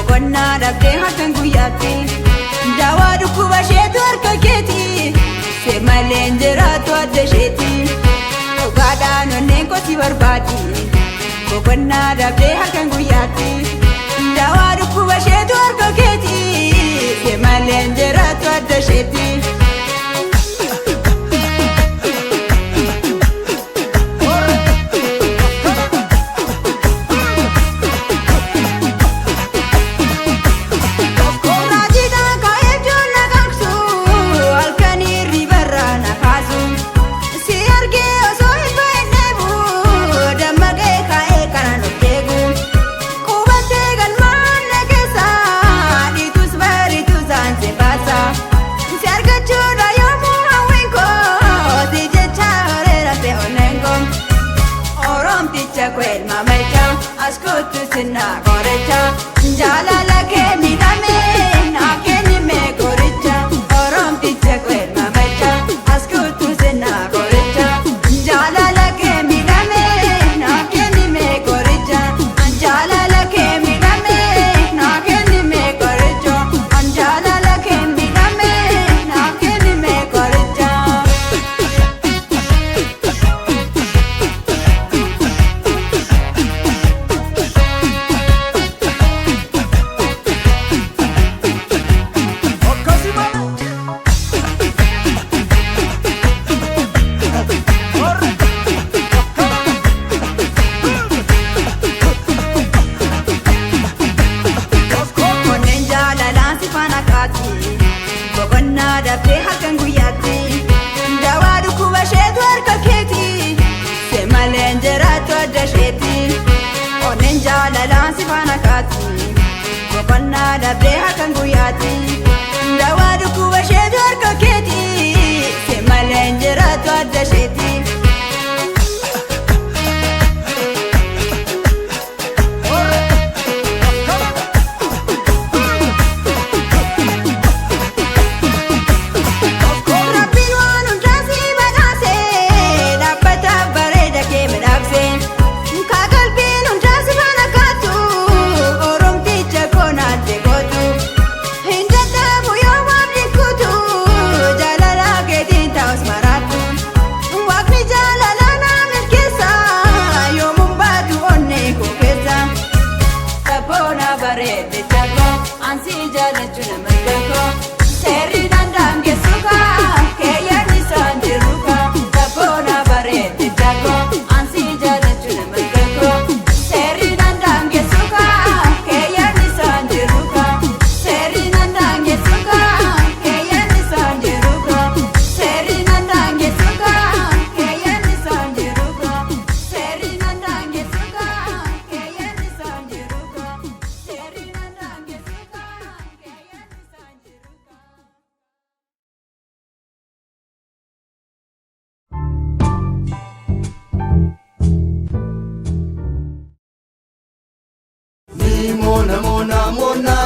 Boqonnaa dhabdee halkan guyyaatti. Daawaa dhukkuba isheetu harka keeti. See malee hin jiraattu adda isheeti. Dhugaadhaan onneen koo si barbaadi. Boqonnaa dhabdee halkan guyyaatti. Daawaa dhukkuba isheetu harka keeti. See malee hin jiraattu adda isheeti. Raajiidhaan ka'ee ijoollee qabsu halkan hirribarraa na kaasu. Si argee osoo hin bahinneebu dammaqee ka'ee kanan of eegu. Qubattee galmaan na keessa dhiitus bariitus aansee baasa. Si argachuudha yoomuu hawwiin koo si jecha horeera ta'e onneen koo. Oromticha koo elma malcha as kootu sinna qoricha jaalala kee miidhame naa kennime qoricha. Oromticha koo elma malcha as kootu sinna qoricha jaalala kee miidhame naa kennime qoricha jaalala kee miidhame naa kennime qoricha jaalala kee miidhame naa kennime qoricha. Onneen jaalalaan si faana kaati. Boqonnaa dhabdee halkan guyyaatti. Dawaa dhukkuba isheetu harka keeti. See malee hin jiraattu adda isheeti. Onneen jaalalaan si faana kaati. Boqonnaa dhabdee halkan guyyaatti. Dawaa dhukkuba isheetu harka keeti. See malee hin jiraattu adda isheeti. Rabbiin waan hundaa si badhaase dhaabbata bareeda kee midhaagse. Ka qalbiin hundaa si faana kaatu oromticha koonaatti gootu. Hin dadhabu yoo waamni kutu jaalala keetiin ta'us maraatu. Waaqni jaalala na milkeessa yoomuun baatu onnee koo keessa. Sabboona bareedde chakoo ansi jaalachuu nama gaggoo. Seerri danda'am geessuka keeyyaan isaan jiruka. Sabboona bareedde chakoo ansi jaalachuu nama gaggoo. Seerri danda'am geessuka keeyyaan isaan jiruka. Seerri danda'am geessuka keeyyaan isaan jiruka. Seerri danda'am geessuka keeyyaan isaan jiruka. Seerri danda'am geessuka keeyyaan isaan jiruka. Seerri danda'am geessuka keeyyaan isaan jiruka. Ni mona mona mona